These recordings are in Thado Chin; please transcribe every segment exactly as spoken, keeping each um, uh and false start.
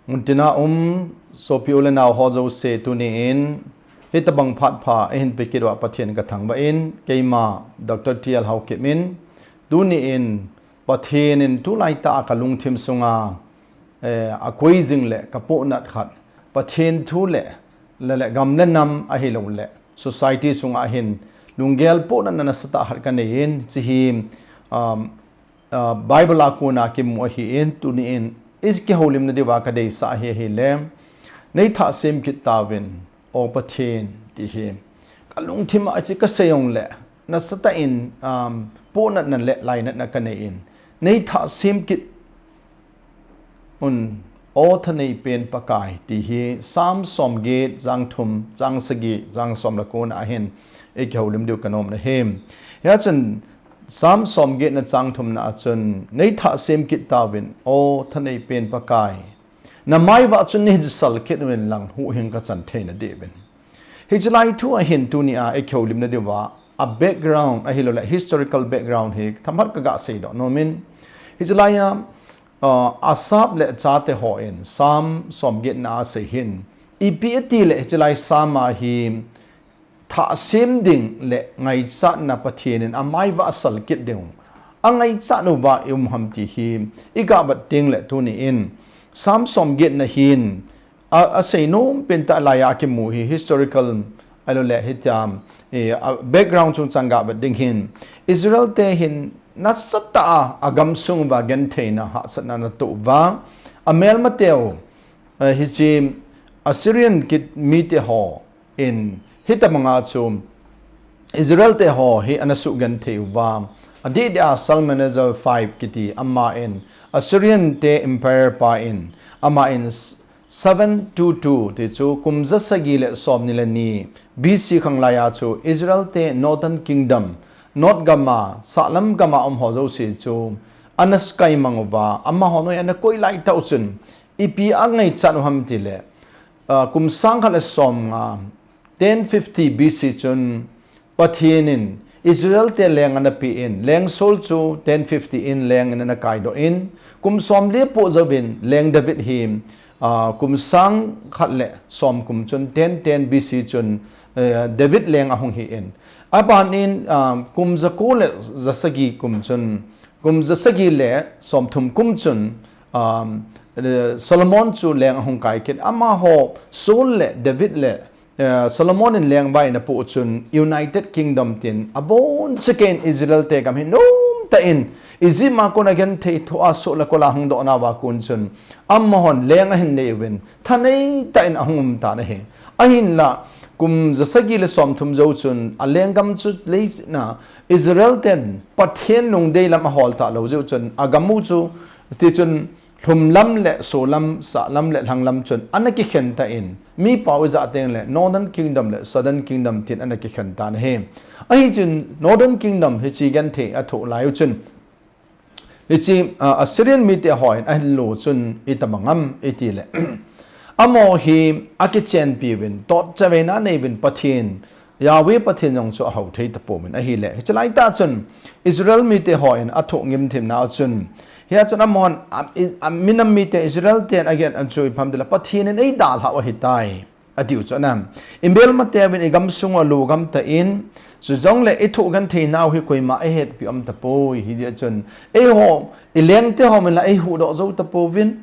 Muntina um, sopi u le nau ho jouse tuni in, hitabang phat pha eihin pe kit uva Pathen ka thangvah in, keima Doctor T L Haokip in, tuni in Pathen in tulai tah a ka lungthim sunga, eh, akoi jing le ka pohnat khat, Pathen thu le, le, le gam le nam ahilou le, society sunga hin lunggel pohnatna nasatah khat ka nei in, hiche hi, um, uh, Bible a kona kimu ahi in, tuni in, i kihoulimna diuva ka deisah ahi, ahile, nei thah sem kit tauvin, O Pathen, ti hi. Ka lungthim a hiche ka sei jong le, nasatah in, um, pohnatna le lainatna ka nei in, nei thah sem kit un, O thanei pen Pakai, ti hi Psalm somget, chang thum, chang sagi, chang som le kona hin, i kihoulim diu ka nom na hi. Hia chun, Psalm somget na chang thum na a chun, nei thah sem kit tauvin, O thanei pen Pakai, na maivah chun nei hitsal kit uvin lang huhhing ka chan theina diuvin. Hiche lai thu a hin tuni a i kihoulimna diuva, a background, ahilou le, historical background hi, themkhat ka ga seidoh nom in. Hiche lai a, uh, Asaph le achate ho in, Psalm somget na a sei hin. Ipi ati le, hiche lai Psalm a hi, thah sem ding le ngaichatna Pathen in amaivah asal kit ding. Angaichat uva i um ham ti hi, i ga vet ding le tuni in. Psalm somget na hin, A, asei nom pen tah lai a kimu hi historical, ahilou le, hitia, eh, a background chungchang ga vet ding hin. Israel te hin nasatah a, a gamsung uva gentheina hahsatna ana toh uva. Amelmateu, eh, hiche Assyrian kit mite ho in hitabanga chu Israel te ho hi ana sugenthei uva. Adeh deh a Shalmaneser five kiti ama in Assyrian te empire pa in ama in seven two two ti chu kum jasagi le somni le ni B C khanglai a chu Israel te Northern Kingdom, North gam a, sahlam gam a um ho jouse chu ana sukai mang uva, amaho noi ana koi lai tah u chun, ipi angaichat u ham ti le, ah, kum sang khat le somnga, ten fifty B C chun, Pathen in Israel te leng ana pe in, leng Saul chu ten fifty in leng in ana kaidoh in, kum somli apoh jouvin leng David hi, ah, kum sang khat le som kum chun ten ten B C chun, eh, David leng ahung hi in. Aban in, ah, kum jako le jasagi kum chun, kum jasagi le somthum kum chun, ah, eh, Solomon chu leng ahung kai kit. Amaho Saul le David le eh, Solomon in leng vai ana poh chun United Kingdom tin abon chikeiin Israel te gam hi nomtah in Egypt a kona genthei thoh a soh le kol a hung doh nauva kon chun amahon leng ahin nei uvin thanei tah in ahung um tan ahi. Ahinla kum jasagi le somthum jou chun alenggam chu leiset a Israel ten Pathen lungdei lam ahol talou jeh u chun agam u chu tichun lhum lam le solam, sahlam le lhanglam chun ana kikhen tan, mi pao ijat teng le Northern Kingdom le Southern Kingdom tin ana kikhen tan ahi. Ahi chun Northern Kingdom hiche genthei athoh lai u chun, hiche, ah, Assyrian mite hon ahin lo chun itobang ham iti le, amaho hi akichenpi uvin, totchaveina nei uvin Pathen Yahweh Pathen jong chu ahao thei tapouvin ahile. Hiche lai tah chun Israel mite hon athoh ngim thim nau chun, hia chun amahon, a, i, a, minam mite Israel ten agen an chu ipi ham tile Pathen in eidalhau ahitai, atiu chu anam. Imelmateu in igamsung u alu gam tan, chujongle ithoh genthei nau hi koima eihetpi um tapoi, hijeh chun eiho, ilengte ho min la eihuhdoh jou tapouvin.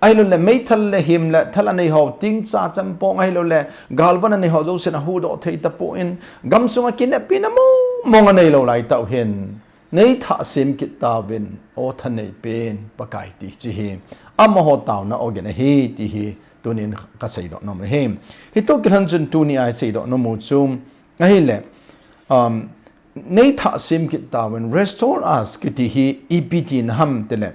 Ahilou le, meithal le him le thal anei ho, tingcha champong ahilou le, galvan anei ho jousen ahuhdoh thei tapon, gamsunga kinepina mong mong anei lou lai tah u hin, nei thah sem kit tauvin, O thanei pen Pakai ti hiche hi, amaho taona ogin ahi ti hi, tunin kaseidoh nom ahi. Hitoh kilhon chun tuni a iseidoh nom u chu, ahile, um, nei thah sem kit tauvin, restore us kiti hi ipi tina ham tile,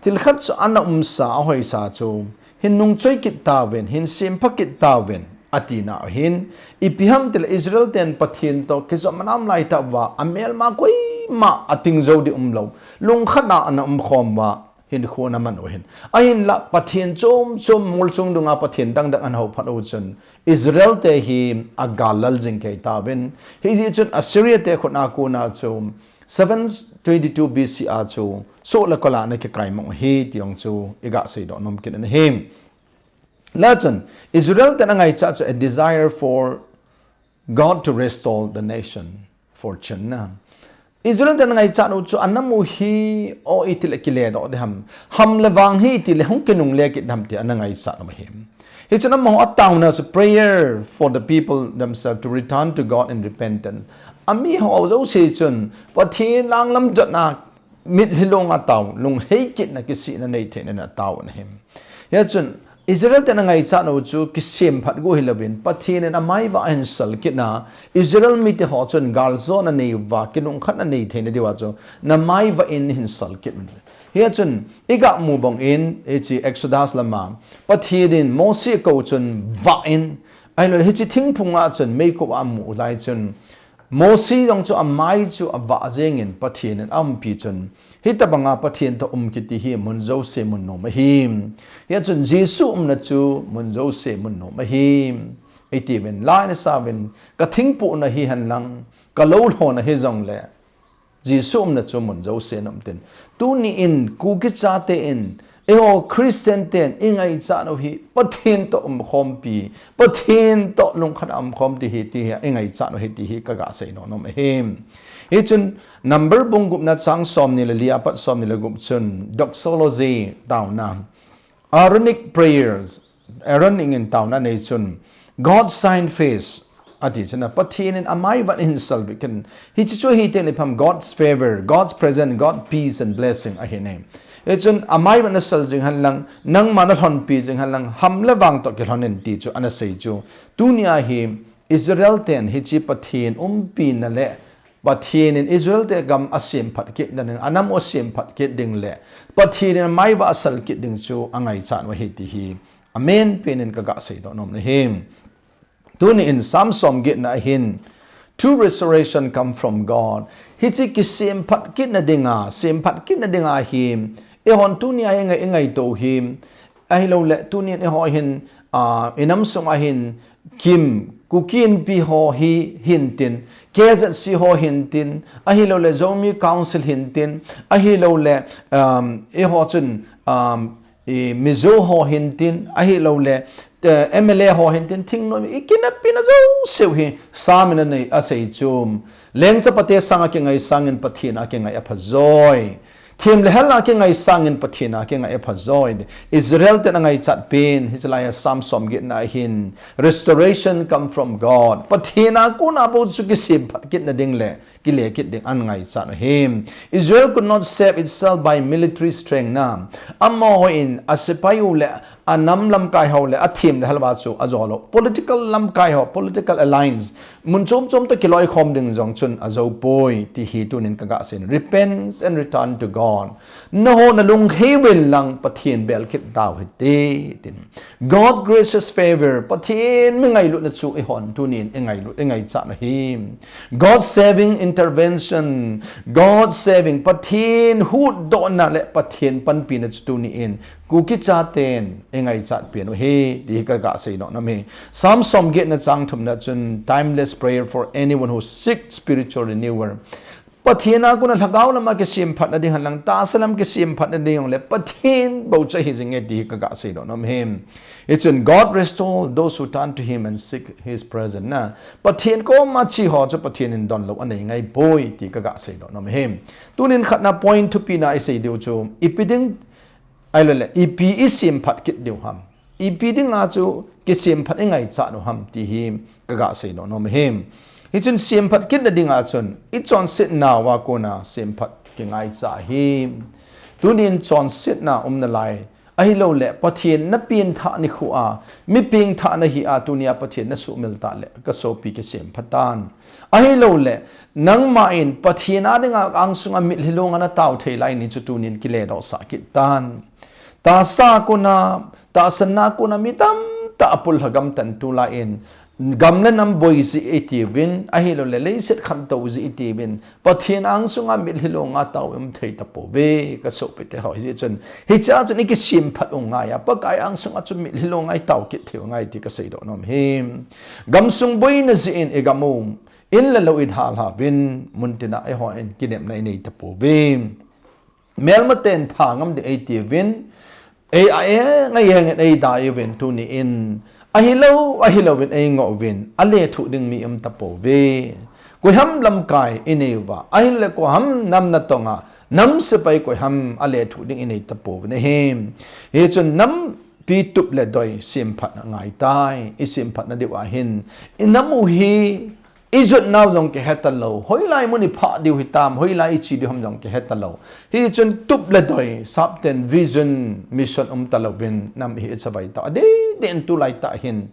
thil khat chu ana umsa, ahoisa chu, hin nungchoi kit tauvin, hin sempha kit tauvin, atina ahin, ipi ham tile Israel ten Pathen toh kijopna um lai tah uva, amelma koima ating jou ding umlou, lungkhat a ana umkhom uva, hinkho ana man u ahin. Ahinla Pathen chom chom molchung dunga Pathen dang dang ana hou phat u chun, Israel te hi agal lal jing kei tauvin. Hijeh chun Assyria te khut a kona chu seven twenty-two B C a chu soh le kol a ana kikai mang u ahi ti jong chu iga seidoh nom kit ahi. Lachun, Israel ten angaichat chu a desire for God to restore the nation for China. Israel ten angaichat u chu anam u hi o itile kiledoh ding ham, ham le vang hi itile hung kinungle kit ding ham ti anangaichat u ahi. Hichun amaho ataona chu prayer for the people themselves to return to God in repentance. Amiho jouse chun Pathen lang lamdotna mitlhi longa tao, lunghei kitna kisihna nei theina a taona ahi. Hichun Israel ten angaichat u chu kisemphat go hilouvin, Pathen in amaivah ahin sal kitna, Israel mite ho chun galjona nei uva, kinungkhatna nei theina diuva chu, namaivah in hin sal kit un. Hichun, iga mu bang in, hiche Exodus lama, Pathen in Mose akou chun vah in, ahilouleh hiche thingphunga chun meikhu amu lai chun, Mose jong chu amai chu avah jengin Pathen in aumpi chun, hitabanga Pathen toh um kiti hi mun jouse mun nom ahi. Hichun Jesu umna chu mun jouse mun nom ahi. Iti uvin, la in sa uvin, ka thingpohna hihen lang, ka lolhona hijongle, Jesu umna chu mun jouse nom tin. Tuni in, Kuki chate in, eiho Christian ten, ingaichat u hi, Pathen toh umkhompi, Pathen toh lungkhat a umkhom ti hi, ti hi, ingaichat u hi, ti hi, kaga sei nom nom ahi. Hichun, Number bung gupna chang somni le li apat somni le gup chun, doxology taona. Aaronic prayers, Aaron in taona nei chun, God's sign face, ati chun, Pathen in amaivah in hin salvah kit. Hiche chu hiteng le ipi ham, God's favor, God's presence, God's peace and blessing ahi ne. Hichun amaivah in asal jing hen lang, nangma nalhonpi jing hen lang, ham le vang toh kilhon in ti chu anasei chu. Tunia hi Israel ten hiche Pathen umpina le Pathen in Israel te gam asemphat kit ding, anam u asemphat kit ding le Pathen in amaivah asal kit ding chu angaichat u ahi ti hi amen pen in kaga seidoh nom ahi. Tuni in Psalm somgetna ahin, true restoration come from God. Hiche kisemphat kitna dinga, semphat kitna dinga hi, eihon tunia hi ngai, ingaito hi, ahilouleh tunin eiho hin, ah, inam sunga hin, Kim, Kuki Inpi ho hi hintin, K Z C ho hintin, ahilouleh Zomi Council hintin, ahilouleh, um, eiho chun, um, i Mizo ho hintin, ahilouleh, eh, M L A ho hintin, thingnoi, ikinepina jouseu hi, Psalm in anei, asei chu. Lengchapate sanga kingai sangin Pathen a kingai aphajoi. Thim le hel a kingai sangin Pathen a kingai aphajoi. Israel ten angaichat pen, hiche laia Psalm somgetna ahin, restoration come from God. Pathen a kona bou chu kisemphat kitna ding le, kile kit ding angaichat u ahi. Israel could not save itself by military strength na. Amaho in asepai u le, anam lamkai ho le, athim le hel uva chu ajou lou. Political lamkai ho, political alliance. Mun chom chom toh kiloikhom ding jong chun ajou poi, ti hi tunin kaga seiyin. Repent and return to God. Nangho nalunghei uvin lang Pathen bel kit tau hite, tin. God gracious favor, Pathen mi ngailutna chu eihon tunin ingailut, ingaichat u ahi. God saving intervention, God saving, Pathen hutdohna le Pathen panpina chu tunin Kuki chaten ingaichat pen u ahi, ti hi kaga seidoh nom ahi. Psalm somgetna chang thumna chun, timeless prayer for anyone who seek spiritual renewal. Pathen a kona lhagao lama kisemphatna ding hen lang, tahsa lam kisemphatna ding le, Pathen bou chu ahi jing e ti hi kaga seidoh nom ahi. Hichun God restore those who turn to him and seek his presence na. Pathen koma che ho chu Pathen in donlou anei ngai poi ti kaga seidoh nom ahi. Tunin khatna point thupina isei diu chu, ipi ding Ahilouleh, ipi isemphat kit diu ham. Ipi dinga chu kisemphat ingaichat u ham ti hi kaga seidoh nom ahi. Hichun semphat kitna dinga chun, ichonsetnauva kona semphat kingaichat ahi. Tunin chonsetna um nalai. Ahilouleh, Pathen napengthah nikho a, mi pengthah nahi a, tunia Pathen nasuhmil tah le, kasopi kisemphat tan. Ahilouleh, nangma in Pathen a dinga angsunga mitlhi longa natao thei lai ni chu tunin kiledohsah kit tan. Tahsa kona, tahsanna kona mi tamtah apul lhagam tan tulai in, gam le nam boi jeh itiuvin, ahilouleh leiset khantou jeh itiuvin, Pathen angsunga mitlhi longa tao um thei tapouve, kasopite ho. Hijeh chun, hichea chun ikisemphat u ngai a, Pakai angsunga chu mitlhi longa itao kit thei u ngai ti kaseidoh nom ahi. Gamsung boina jeh in igam u, in le lou idalha uvin, muntina eihon kinepna inei tapouve. Melmaten thangam ding eitiuvin, Ei a eng a eng in ei dai uvin tuni in. Ahilou, ahilou vin ei ngoh uvin. A lethuh ding mi um tapouve. Koiham lamkai i nei uva. Ahile koiham nam natonga. Nam sepai koiham a lethuh ding i nei tapouvin ahi. Hichun nampi tup le doi semphat angai tai. I semphat na diu ahin. I nam u hi I jot nau jong kihe talou. Hoilai mun i phah diu hitam, hoilai i che diu ham jong kihe talou. Hichun tup le doi, sapten vision, mission um talou vin nam hi i chavai ta. Adeh deh in tulai tah hin.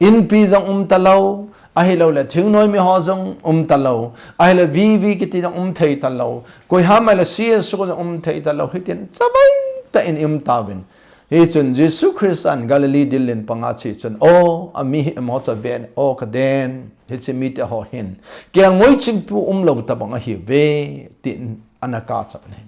Inpi jong um talou, ahilou le thingnoi mi ho jong um talou, ahile V V kiti jong um thei talou, koiham ahile C S O jong um thei talou, hitin chavai tah in i um tauvin. Hichun Jesu Christan Galilee dil in panga che chun, o, ami hi emo cha ven, o, ka den. Hiche mite ho hin kelngoi chingpu umlou tabang ahiuve, tin ana kachap in ahi.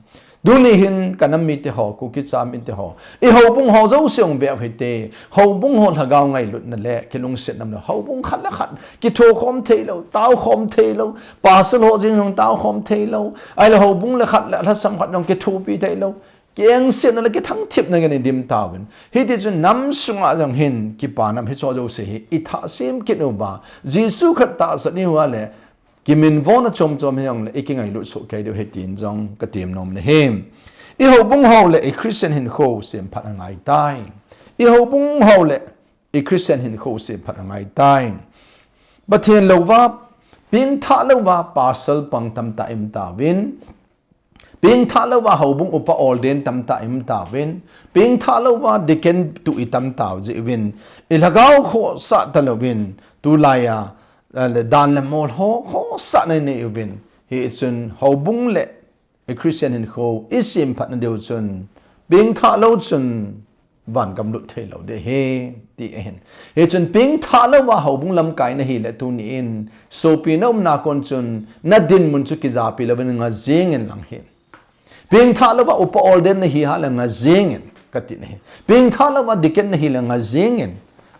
Tuni hin ka nam mite ho, Kuki cha mite ho, i houbung ho jouse hung veu hite, houbung ho lhagao ngailutna le kilungsetna umlou, houbung khat le khat kithokhom theilou, taokhom theilou, pastor ho jeng jong taokhom theilou, ahile houbung le khat le lhasam khat jong kithopi theilou. Kiengsetna le kithangthipna ngen i dim tauvin. Hiti chun nam sunga jong hin kipa nam hicho jouse hi i thahsem kit uva. Jesu Christa tahsan i hua le kiminvona chomchom hi jong le i kingailut soh kei diu ahi tin jong ka tem nom le hi. I houbung ho le i Christian hinkho semphat angai tai. I houbung ho le i Christian hinkho semphat angai tai. Pathen louva, pengthah louva, pastor pang tamtah i um tauvin. Pengthah louva houbung upa ordain tamtah i um tauvin. Pengthah louva deacon tuh i tam tau jeh uvin. I lhagao khohsah talouvin. Tulai a, eh, le dan le mol ho khohsahna i nei uvin. Hichun houbung le i Christian hinkho i semphat na diu chun. Pengthah lou chun. Vangam lut theilou ding ahi, ti ahin. Hichun pengthah louva houbung lamkai na hile tuni in, sopi na umna kon chun, na dinmun chu kijapi louvin nga jeng in lang hin. Pengthah louva upa ordain na hi hale nga jeng in, kati na hi. Pengthah louva deacon na hile nga jeng in.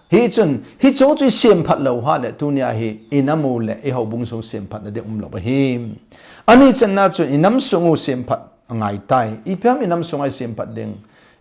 Hichun, hicho chu i semphat lou hale tunia hi, i nam u le i houbung sung semphat na ding umlou ahi. Ani channa chun i nam sung u semphat angai tai. Ipi ham i nam sunga i semphat ding.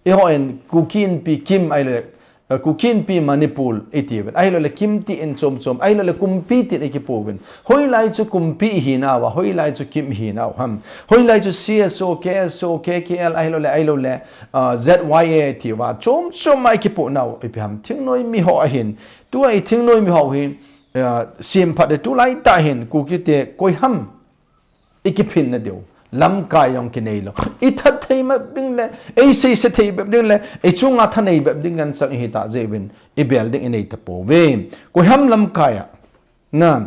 Eiho in Kuki Inpi Kim ahile, eh, Kuki Inpi Manipur i tiuvin. Ahilou le Kim tin chomchom. Ahilou le Kumpi tin i kipouvin. Hoilai chu Kumpi i hinauva, hoilai chu Kim i hinau ham. Hoilai chu C S O, K S O, K K L, ahilou le, ahilou le, ah, Z Y A tiuva. Chomchom a i kipo nau, ipi ham. Thingnoi mi ho ahin. Tua i thingnoi mi ho hi, ah, semphat ding tulai tah hin, Kuki te koiham. I kiphin na diu. Lamkai jong kinei lou. I that thei bep ding le, ei seise thei bep ding le, ei chunga thanei bep ding ngen chang i hi ta jeh uvin, i bel ding i nei tapouve. Koiham lamkai a. Na.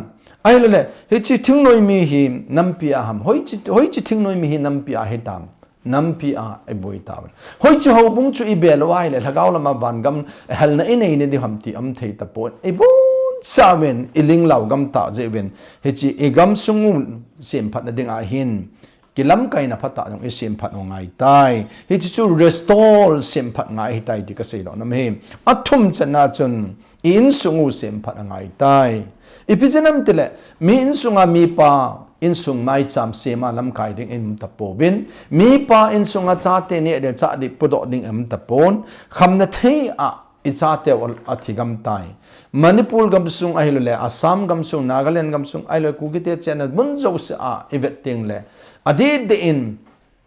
Ahilou le, hiche thingnoi mi hi nampi a ham. Hoiche, hoiche thingnoi mi hi nampi a hitam. Nampi a i boi tauvin. Hoiche houbung chu i bel uva ahile, lhagao lama vangam helna i nei na diu ham ti um thei tapon. I bun chauvin, i linglau gam ta jeh uvin. Hiche i gam sung u semphat na ding ahin, kilamkaina phatah jong i semphat u ngai tai. Hiche chu restore semphat ngai ahi tai ti ka seidoh nom ahi. Athum channa chun i insung u semphat angai tai. Ipi jeh ham tile, mi insunga mipa insung maicham sema lamkai ding i um tapouvin, mipa insunga chate neh ding, chate pudoh ding i um tapon, khamna thei a i chateu a thi gam tai. Manipur gamsung ahilou le, Assam gamsung, Nagaland gamsung ahilou le, Kuki te chenna mun jouse a i vet teng le, adeh deh in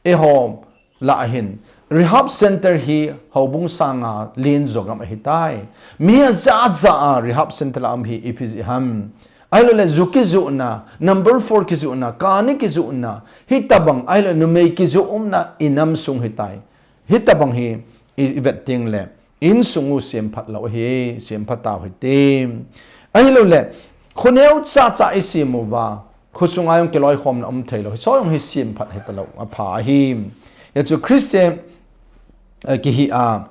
eiho lah a hin rehab center hi houbung sanga len jo gam ahi tai. Mi aja ja a rehab center lah a um hi ipi jeh ham. Ahilou le ju kijohna, number four kijohna, kani kijohna, hitabang ahilou le numei kijoh umna i nam sung hi tai. Hitabang hi i, i vet teng le, insung u semphat lou ahi, semphat tau hite. Ahilou le, khoneo cha cha i sem uva, khosunga jong kiloikhomna um thei lou, hicho jong hi semphat hita lou, apha ahi. Hichu Christian, eh, kihi a,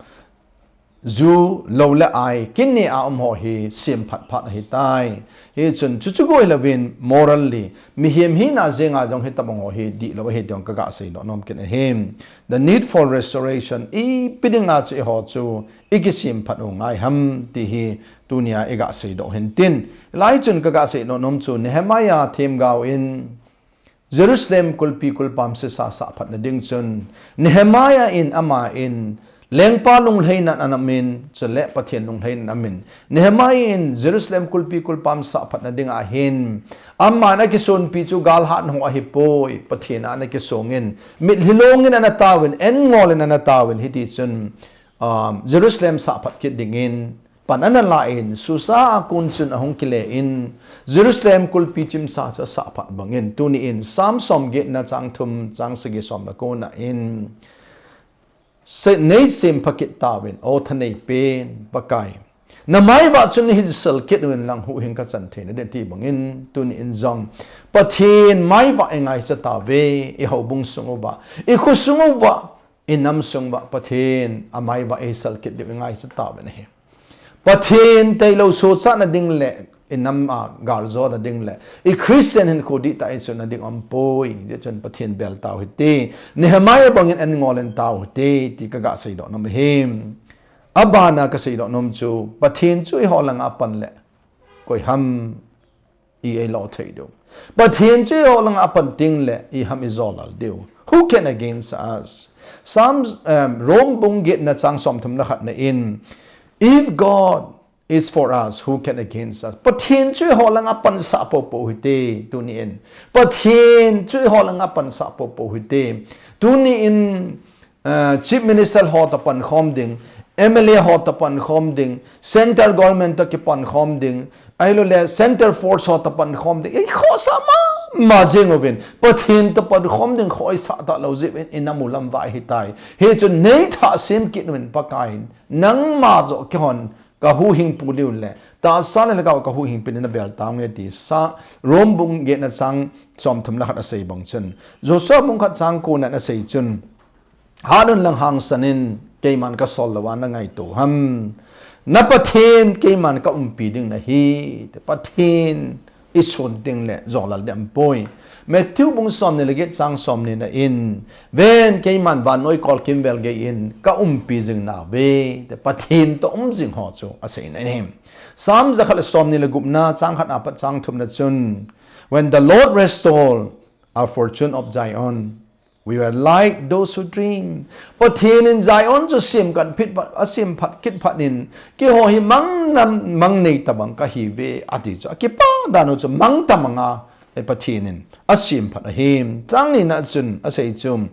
ju lou le ai, kineh a um ho hi semphat phat ahi tai. Hichun, chuchu goi louvin, morally, mihem hina jenga jong hitabang ho hi dihlou ahi ti jong ka ga seidoh nom kit ahi. The need for restoration, ipi dinga chu eiho chu i kisemphat u ngai ham ti hi tunia i ga seidoh hin tin. Lai chun ka ga seidoh nom chu Nehemiah themgao in Jerusalem kulpi kulpam sesa sah phatna ding chun Nehemiah in ama in Lengpa lunglhainan ana min, chule Pathen lunglhainan amin. Nehemiah in Jerusalem kulpi kulpam sahphatna ding ahin, aman akisonpi chu galhat ho ahipoi, Pathen a ana kisongin, mitlhi longin ana taovin, an ngolin ana taovin, hiti chun, um, Jerusalem sahphat kit dingin, pan ana la in, Susa a kon chun ahung kile in, Jerusalem kulpi chimsa chu asahphat bangin, tuni in, Psalm somgetna chang thum, chang sagi somna kona in, Se-, nei sempha kit tauvin, O thanei pen, Pakai. Na maivah chun hin sel kit uvin lang huhhing kachan theina ding ti bangin, tuni in jong. Pathen maivah i ngaicha tauve, i houbung sung uva, i kho sung uva, i nam sung uva, Pathen, amaivah i sel kit diu i ngaicha tauvin ahi. Pathen tailou sochatna ding le, i nam a galjona ding le, i Christian hinkho dihtah i suna ding umpoi, hijeh chun Pathen bel tau hite, Nehemiah bangin an ngolin tau hite, ti kaga seidoh nom ahi. Abana kaseidoh nom chu, Pathen chu eiho langa apan le, koi ham i eilo thei diu. Pathen chu eiho langa apan teng le, i ham i jolal diu. Who can against us? Psalms, um, Rome bung getna chang somthum le khatna in, If God is for us, who can against us? Pathen chu eiho langa pansah popo hite, tuni in. Pathen chu eiho langa pansah popo hite. Tuni in, uh, Chief Minister ho toh pankhom ding, M L A ho toh pankhom ding, Central Government toh kipankhom ding, ahilou le Central Force ho toh pankhom ding. Ei khosa mama jing uvin. Pathen toh pankhom ding khoisa talou jeh uvin i nam u lam vai hitai. Hichun nei thah sem kit uvin Pakai in. Nangma joh keihon kahuhhingpu diu le, tahsa le lhagao kahuhhingpu diu nabel taunge ti sa, Rome bung getna chang somthum le khat asei bang chun. Joshua bung khat chang kona in asei chun, Hatun lang hangsan in, keiman kasol louva nangaito ham. Na Pathen keiman kaumpi ding nahi, Pathen i sun teng le jolal ding umpoi. Matthew bung somni le get chang somni na in, Ven, keiman vannoi kolkimvel gei in kaumpi jing nauve, Pathen toh um jing ho chu aseina ahi. Psalm jakhat le somni le gupna chang khat apat chang thumna chun, When the Lord restore our fortune of Zion, we were like those who dream. Pathen in Zion chu asemphat kit phat, asemphat kit phat in, keiho hi mang nam, mang nei tabang kahiuve, ati chu. Akipa dan u chu mang tamanga, e Pathen in asemphat ahi. Chang nina chun asei chu,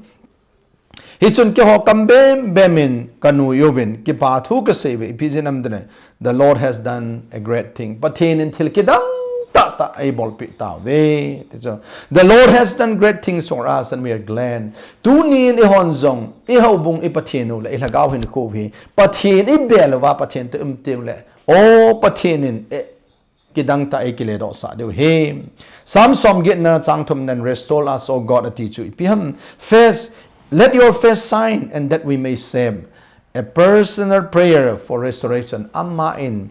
Hichun keiho kam bem bem in kanui uvin, kipa thu kasei uve, ipi jeh ham itile, The Lord has done a great thing. Pathen in thil kidang tahtah eibolpeh tauve. Ti chu, The Lord has done great things for us and we are glad. Tunin eihon jong, i houbung, i Pathen u le, i lhagao hinkho hi, Pathen i bel uva, Pathen toh um teng le, O Pathen in, e, kidang tah a eikile dohsah diu ahi. Psalm somgetna chang thumna in, Restore us, O God, ati chu ipi ham. Face, let your face shine and that we may save. A personal prayer for restoration. Aman,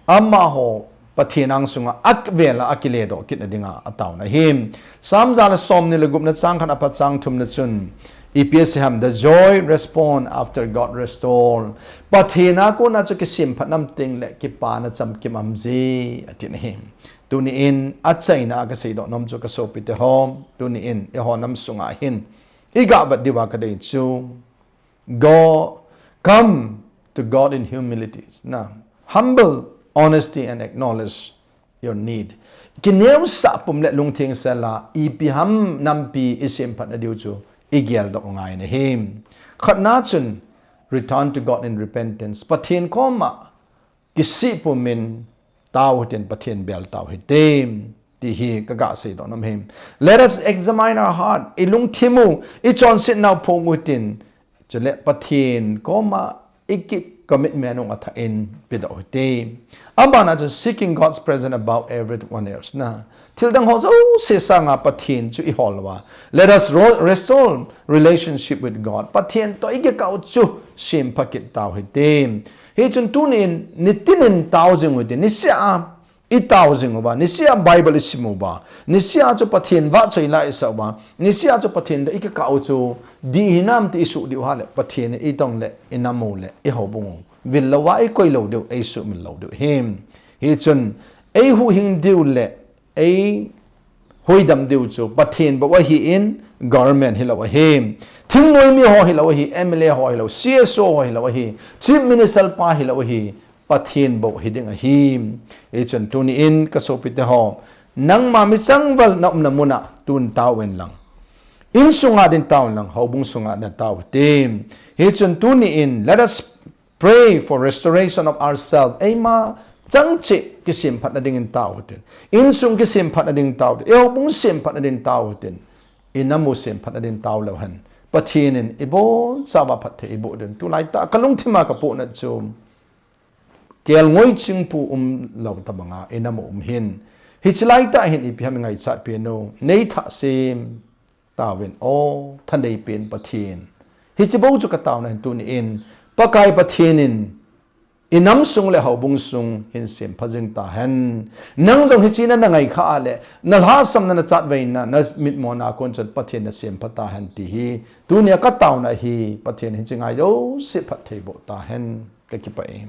amaho Pathen angsunga akivela akile doh kitna dinga ataona ahi. Psalm ja le somni le gupna chang khat apat chang thumna chun, Ipi asei ham, the joy respond after God restore. Pathen a kona chu kisemphat nam teng le kipana chamkim aum je, ati ahi. Tunin achaina a kaseidoh nom chu kasopite ho, tunin eiho nam sunga hin, iga vet diuva kadei chu, go, come to God in humility. Na, humble, honesty and acknowledge your need. Kineosah pum le lungtheng sel a, ipi ham nampi isemphat nadiu chu igel doh u ngai ahi. Khatna chun, return to God in repentance. Pathen koma kisih pumin tao hitin, Pathen bel tao hitin, ti hi kaga seidoh nom ahi. Let us examine our heart. Ilungthim u, ichonsetnau phong u hitin, Chule Pathen koma iki commitment u athah in pedoh u hite. Abana chu seeking God's presence above everyone else na. Thil dang ho jouse sanga Pathen chu ihol uva. Let us ro-, restore relationship with God. Pathen toh ikikah u chu sempha kit tau hite. Hichun tunin nitin in tao jing u hite. Niseh a itao jing uva, niseh a Bible isim uva, niseh a chu Pathen vahchoi la isah uva, niseh a chu Pathen toh ikikah u chu dih hinam ti isuh diu ahile, Pathen in itong le, inam u le, ihoubung u vil louva ikoi lou diu, eisuhmil lou diu ahi. Hichun, eihuhhing diu le, eihuhhing diu chu Pathen bou ahin, government hilou ahi. Thingnoi mi ho hilou ahi, M L A ho hilou, C S O ho hilou ahi, Chief Minister pa hilou ahi, Pathen bou hiding ahi. Hichun tuni in kasopite ho, nangma michang val na umna muna tun taovin lang, insunga din taovin lang, houbung sunga din taovin te. Hichun tuni in, let us pray for restoration of ourselves. Eima chang cheh kisemphatna dingin tao hitin. Insung kisemphatna dingin tao hitin. Eihoubung semphatna dingin tao hitin. Inam u semphatna dingin tao leu hen, Pathen in ibonchauva phatthei eiboh ding. Tulai tah kalungthima kapohnat chu, kelngoi chingpu umlou tobanga inam u um hin. Hiche laitah hin ipi ham ingaichat pen u, neithah sem taovin, o thanei pen Pathen. Hiche bou chu kataona hin tuni in, Pakai Pathen in inam sung le houbung sung hin sempha jing tahen. Nang jong hiche na nangai kha a le, nalhahsamna, nachatveina, namitmona kon chun Pathen nasempha tahen ti hi tunia kataona ahi. Pathen hiche ngai jouse phatthei boh tahen. Kakipah e.